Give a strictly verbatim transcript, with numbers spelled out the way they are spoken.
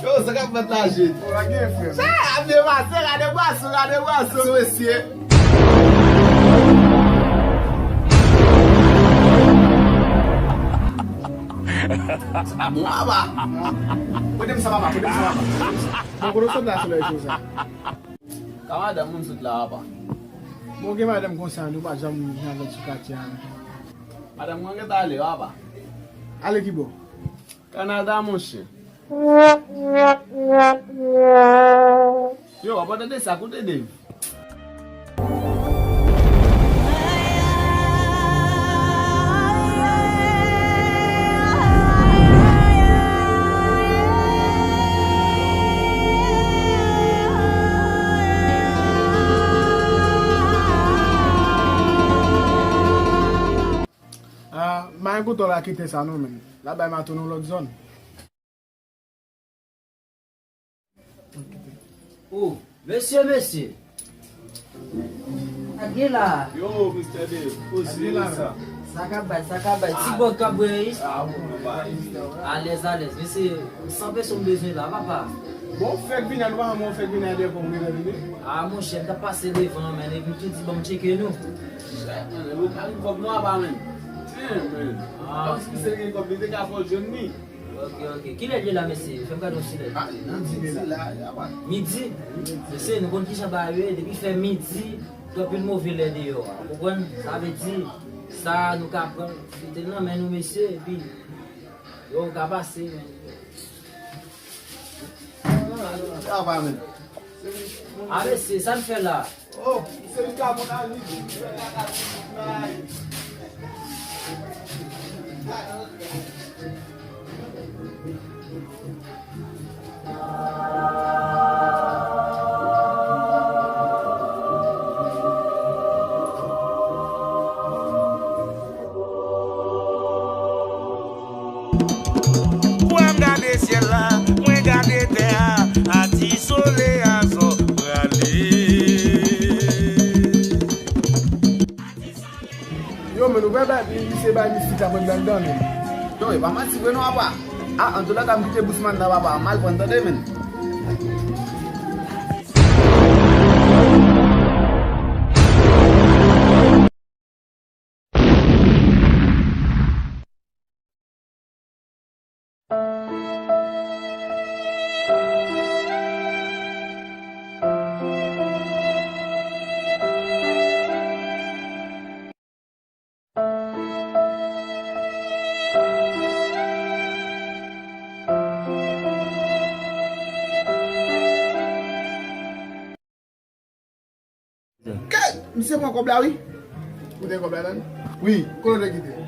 Yo, sa k ap fèt la, Jid? Sa ap depase, gade bwason, gade bwason, mesye. Bon, papa. Pote m sa, papa, pote m sa, papa. Bon, kote w sot la, solèy cho sa? Ka madanm mwen sot la, papa. Bon, gen madanm konsa, nou pa janm gen avè l sou katye a. Madanm mwen gentan ale, papa. Ale ki bò? Kanada, monchè. Yo, w ap tande sa, koute Dave. Ah, m pa gen kouto la kite sa non, men. L ap bay m a tounen yon lòt zòn. Oh, mesye, mesye. Sa k gen la? Yo, Mister Dave, poze la sa. Sa k ap bay, sa k ap bay. Ti bòg k ap bwè, wi. Ah, bon, bay. Alèz, alèz. Mesye, san peso m bezwen la, papa. Bon, fèk vini, nou pa janm fèk vini a de fò m gentan vini. Ah, monchè, m t ap pase devan, men, epi m tou di, ban m tcheke nou. Chèk, men, ou pa gen kòb non, apa, men. Tiens, men. Ah. Paske se gen kòb, li te ka fè w jwenn li. Ok, ok. Kilè l ye la, mesye? Fè m gade yon ti lè. Ah, nan midi la, ya pa. Midi? Mesye, nou konn kijan bagay yo ye, depi fè midi, gen anpil move lè deyò a. Ou konprann? Sa vle di, sa nou ka pran, mete l nan men nou, mesye, epi, yo, ou ka pase, men. Ya pa, men. A, mesye, sa n fè la? Oh, se li ka moun ali. Lè m gade syèl la, mwen gade tè a, a ti solèy a sot prale. Yo, men nou pa bay, misye bay mistik la pran anndan, men. Yo, e pa manti vre non, apa. Ah, antoulèka, m kite bousman nan, papa, m al pran, tande, men. Kèt! Misye pran kòb la, wi. Ou te kòb la, dan? Wi. Kote w te kite?